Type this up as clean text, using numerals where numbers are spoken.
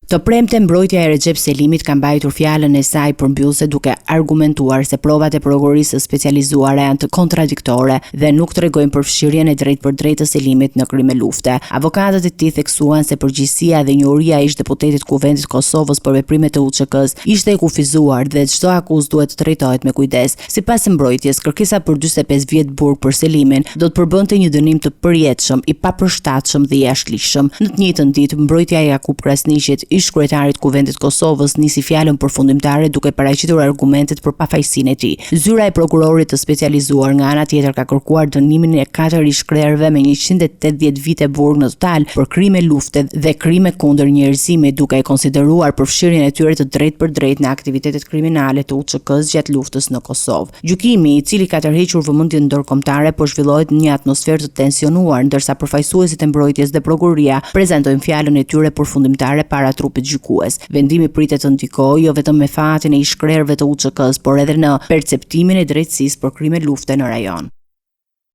Të premten, mbrojtja e Rexhep Selimit ka mbajtur fjalën e saj përmbyllëse duke argumentuar se provat e Prokurorisë së Specializuar janë të kontradiktore dhe nuk tregojnë përfshirjen e drejtpërdrejtë të Selimit në krime lufte. Avokatët e tij theksuan se përgjegjësia dhe njohuria e ish-deputetit të Kuvendit të Kosovës për veprimet e UÇK-së ishte e kufizuar dhe çdo akuzë duhet të trajtohet me kujdes. Sipas mbrojtjes, kërkesa për 45 vjet burg për Selimin do të përbënte një dënim të përjetshëm, i papërshtatshëm dhe i jashtëligjshëm. Në të njëjtën ditë, mbrojtja e Jakup Krasniqit, ish-kryetarit të Kuvendit të Kosovës, nisi fjalën përfundimtare duke paraqitur argumentet për pafajësinë e tij. Zyra e prokurorit të specializuar nga ana tjetër ka kërkuar dënimin e katër ish-krerëve me 180 vite burg në total për krime lufte dhe krime kundër njerëzimit, duke e konsideruar përfshirjen e tyre të drejtpërdrejtë në aktivitetet kriminale të UÇK-së gjatë luftës në Kosovë. Gjykimi, i cili ka tërhequr vëmendjen ndërkombëtare, po zhvillohet në një atmosferë të tensionuar, ndërsa përfaqësuesit e mbrojtjes dhe prokuroria prezantojnë fjalën e tyre përfundimtare para trupit gjykues. Vendimi pritet të ndikojë jo vetëm me fatin e ish-krerëve të UÇK-së, por edhe në perceptimin e drejtësisë për krime lufte në rajon.